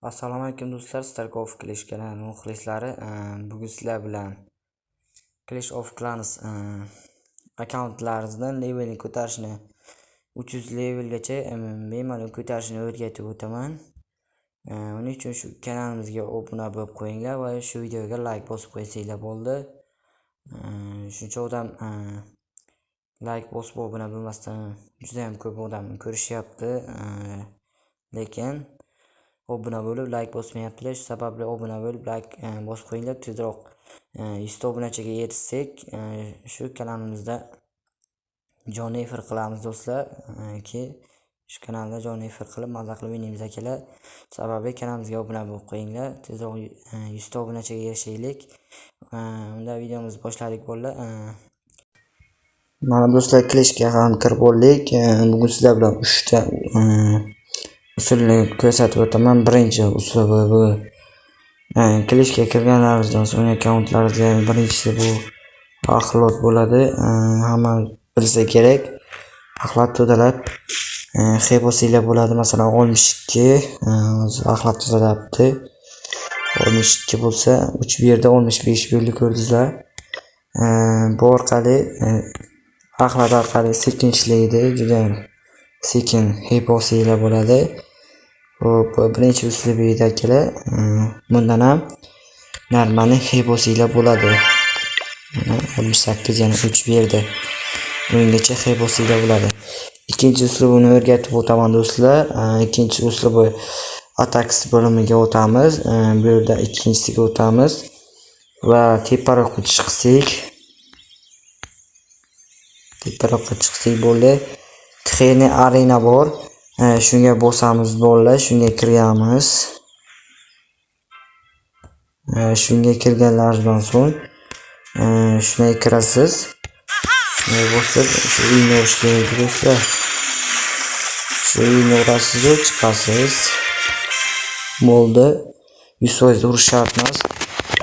Assalomu alaykum do'stlar, Starkov Clash kanali muxlislari. Bugun sizlar bilan Clash of Clans akkauntlaringizdan levelini ko'tarishni, 300 levelgacha bemalol ko'tarishni o'rgatib o'taman. Uning uchun shu kanalimizga obuna bo'lib qo'yinglar va shu videoga like bosib qo'ysanglar bo'ldi. Shuncha odam like bosib obuna bo'lmasdan, juda ham ko'p odam ko'rishyapti. Lekin obuna bo'lib like bosmayaptilar. Shu sababli obuna bo'lib like bosib qo'yinglar. Tezroq 100 ta obunachiga yetishsak, shu kanalimizda jonli efir qilamiz, do'stlar. Ki shu kanalda jonli efir qilib, maza qilib o'ynaymiz, akalar. Sababli kanalimizga obuna bo'lib qo'yinglar. Tezroq 100 ta obunachiga erishaylik. Unda videomizni boshladik, bolalar. Mana do'stlar, Clashga ham kirib oldik. Bugun sizlar bilan 3 ta usulni ko'rsatib o'taman. Birinchi usuli bu Clashga kirganlarimizdan so'ng akkauntlaringizga birinchisi bu axlat bo'ladi. Hamma bilsa kerak. Axlat tozalab xep olsanglar bo'ladi. Masalan, 62 hozir axlat tozalabdi. 62 bo'lsa, 3 bu yerda 65 bo'ldi, ko'rdingizlar. Bu orqali, axlat orqali sekin ishlaydi, judayam sekin xep olsanglar bo'ladi. Xo'p, birinchi uslubi edi, akalar. Bundan ham нормальный xep olsanglar bo'ladi. Mana 68 yana 3 berdi. Bungacha xep olsanglar bo'ladi. Ikkinchi uslubini o'rgatib o'taman, do'stlar. Ikkinchi uslubi attacks bo'limiga o'tamiz. Bu yerda ikkinchisiga o'tamiz va teparoqqa chiqsak, teparoqqa chiqsak bo'ldi. Txeni arena bor. Shunga bosamiz, bolalar, shunga kiramiz. Shunga kirganlaringizdan so'ng shunga kirasiz. Shunga bosib, shu uyni urish kerak, do'stlar. Shu uyni urasiz, chiqasiz. Bo'ldi. 100% urish shart emas.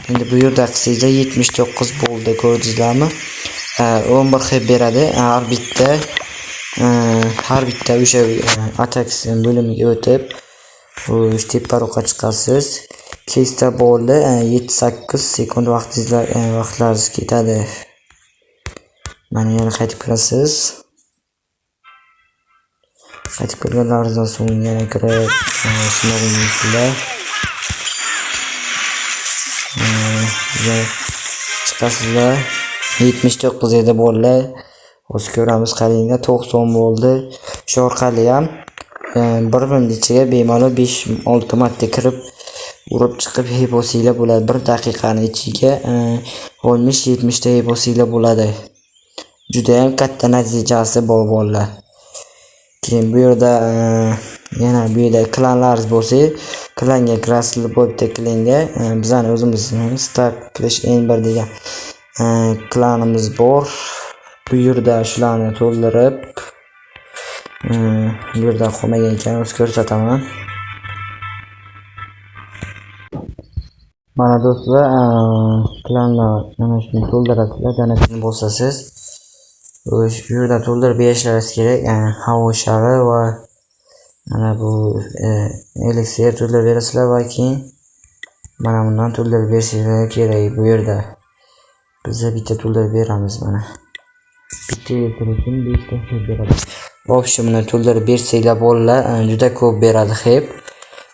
Endi bu yerda qilsangizlar 79 bo'ldi, ko'rdingizlarmi? 11 xep beradi. Har bitta o'sha attacks bo'limiga o'tib, teparoqqa chiqasiz. Kesta bo'ldi. 7-8 sekund vaqtingizlar vaqtlaringiz ketadi. Mana yana qaytib kirasiz. Qaytib kirganlaringizdan so'ng yana kirib, shundoq o'ynaysizlar. Chiqasizlar. 79 edi, bolalar. Hozir ko'ramiz, qaranglar, 90 bo'ldi. Shu orqali ham bir minut ichiga bemalol 5-6 marta kirib, urib chiqib xep olsanglar bo'ladi. 1 daqiqani ichiga 60-70 ta xep olsanglar bo'ladi. Judayam katta natijasi bor, bolalar. Keyin bu yerda yana bu yerda klanlaringiz bo'lsa, klanga kirasizlar, bu bitta klanga bizani o'zimizni Star Clash N1 degan klanimiz bor. Bu yerda shularni to'ldirib, bu yerda qolmagan ekan, o'zi ko'rsataman. Mana do'stlar, klanni mana shuni to'ldirasizlar, donatni bosasiz. O'sh bu yerda to'ldirib berishlaringiz kerak. Havo shari va mana bu eliksir to'ldirib berasizlar va keyin mana bundan to'ldirib berishinglar kerak bu yerda. Biza bitta to'ldirib beramiz mana. Bitta eliksir uchun 5 ta xep beradi. В общем, buni to'ldirib bersanglar, bolalar, juda ko'p beradi xep.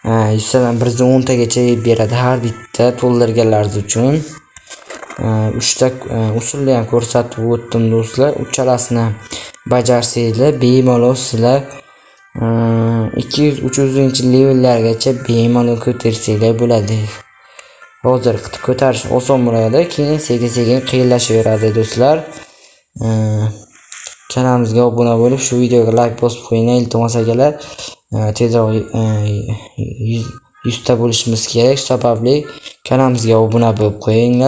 100tadan 110 tagacha beradi har bitta to'ldirganlaringiz uchun. Uchta usulni ham ko'rsatib o'tdim, do'stlar. Uchalasini bajarsanglar, bemalol sizlar 200-300 levellargacha bemalol ko'tarsanglar bo'ladi. Hozir ko'tarish oson bo'ladi, keyin sekin-sekin qiyinlashaveradi, do'stlar. Kanalimizga obuna bo'lib, shu videoga like bosib qo'yinglar, iltimos, akalar. Tezroq 100 ta bo'lishimiz kerak. Shu sababli kanalimizga obuna bo'lib qo'yinglar.